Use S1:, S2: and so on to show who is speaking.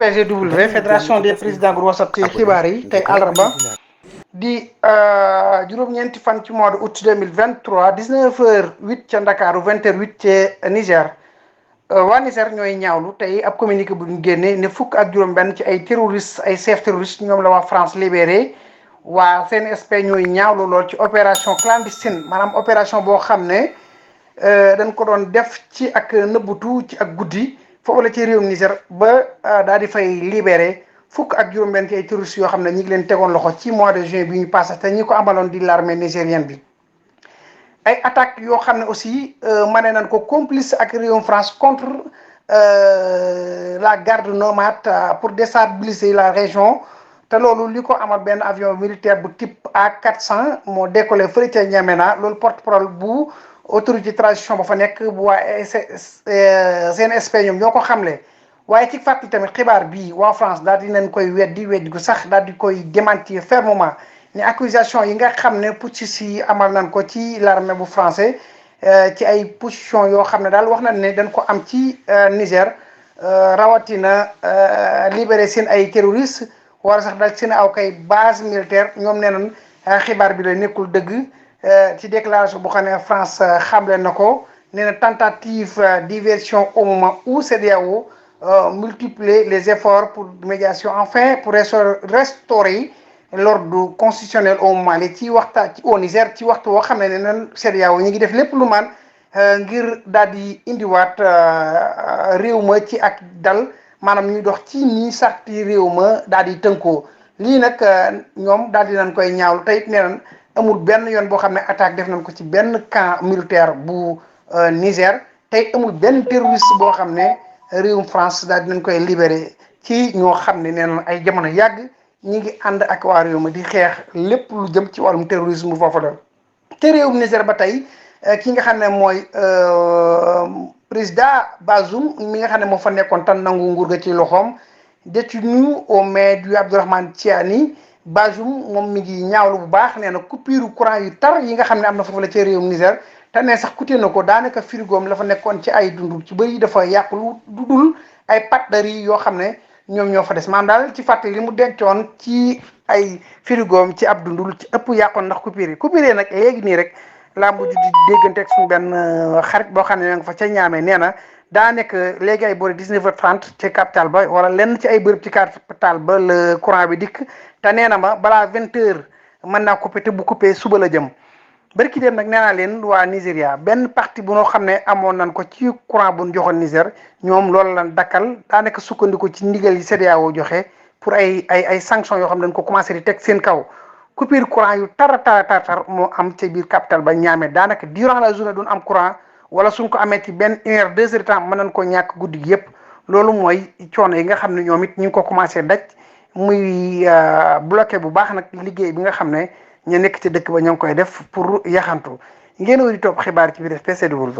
S1: PGW fédération des présidents groupe WhatsApp ci xibaar yi tey àllarba di juróom-ñeenti fan ci mois de août 2023 19h08 ca Ndakaaru 20h08 ca Niger waa Niger ñooy ñaawlu tey ab communiqué bu ñu génnee ne fukk ak juróom-benn ci ay terroristes ay chefs terroristes ñoom la waa France libéré waa CNSP ñooy ñaawlu lool ci opération clandestine maanaam opération boo xam ne dañ ko doon def ci ak nëbbutu ci ak guddi. foofu la ci réewum Niger ba daal di fay libéré fukk ak juróom-benn ci ay terroristes yoo xam ne ñi ngi leen tegoon loxo ci mois de juin bi ñu passé te ñi ko amaloon di l'armée nigérienne bi ay attaques yoo xam ne aussi mane nañ ko complice ak réewum France contre la garde nomade pour déstabiliser la région te loolu li ko amal benn avion militaire bu type A400 moo décollé fële ca N'Djamena loolu porte-parole bu autorité transition ba fa nekk bu waa CNSP ñoom ñoo ko xamle waaye ci fàttali tamit xibaar bii waa France daal di leen koy weddi gu sax daal di koy démentir fermement ne accusation yi nga xam ne putschistes yi amal nañ ko ci l'armée bu français ci ay position yoo xam ne daal wax nañ ne dañ ko am ci Niger rawatina libéré seen ay terroristes wala sax daal seen aw kay base militaire ñoom nee nañ xibaar bi la nekkul dëgg. ci déclaration bu xam ne France xamle na ko nee na tentative diversion au moment où CEDEAO multiplier les efforts pour médiation enfin pour restaurer l'ordre constitutionnel au Mali ci waxtaan ci au Niger ci waxtu woo xam ne nan CEDEAO ñu ngi def lépp lu man ngir daal di indiwaat réew ma ci ak dal maanaam ñuy dox ci nii sarti réew ma daal di tënkoo lii nag ñoom daal di nañ koy ñaawlu tey it nee nañ amul benn yoon boo xam ne attaque def nañ ko ci benn camp militaire bu Niger tey amul benn terroriste boo xam ne réewum France daal dinañ koy libéré ci ñoo xam ne nee na ay jamono yàgg ñi ngi ànd ak waa réew ma di xeex lépp lu jëm ci wàllum terrorisme foofu la te réewum Niger ba tey ki nga xam ne mooy président Bazoum mi nga xam ne moo fa nekkoon tan nangu nguur ga ci loxoom détenu aux mains du Abdourahmane Tiani Bazoum moom mi ngi ñaawlu bu baax nee na coupure courant yu tar yi nga xam ne am na foofu la ci réewum Niger te ne sax coûté na ko daanaka frigoom la fa nekkoon ci ay dund ci bëri dafa yàqu lu dul ay pâtes de riz yoo xam ne ñoom ñoo fa des maanaam daal ci fàttali li mu dencoon ci ay frigoom ci ab dundul ci ëpp yàqoon ndax coupure yi nag léegi nii rek laa mujj di déggante ak suñu benn xarit boo xam ne ñoo ngi fa ca ñaamee nee na daa nekk léegi ay boori 19h30 ci capital ba wala lenn ci ay bërëb ci capital ba le courant bi dikk te nee na ma balaa 20h mën naa coupé te bu coupé suba la jëm barki dem nag nee naa leen waa Nigéria benn partie bu noo xam ne amoon nañ ko ci courant bu ñu joxoon Niger ñoom loolu lan dakkal daanaka sukkandiku ci ndigal yi CEDEAO joxe pour ay sanctions yoo xam ne dañ ko commencé di teg seen kaw coupure courant yu tar moo am ca biir capital ba ñaamee daanaka durant la journée duñ am courant wala suñ ko amee ci benn 1h 2h de temps mën nañ ko ñàkk guddi gi yëpp loolu mooy coono yi nga xam ne ñoom it ñu ngi ko commencé daj muy bloqué bu baax nag liggéey bi nga xam ne ñu nekk ci dëkk ba ñoo ngi koy def pour yaxantu ngeen wari topp xibaar ci biir PCW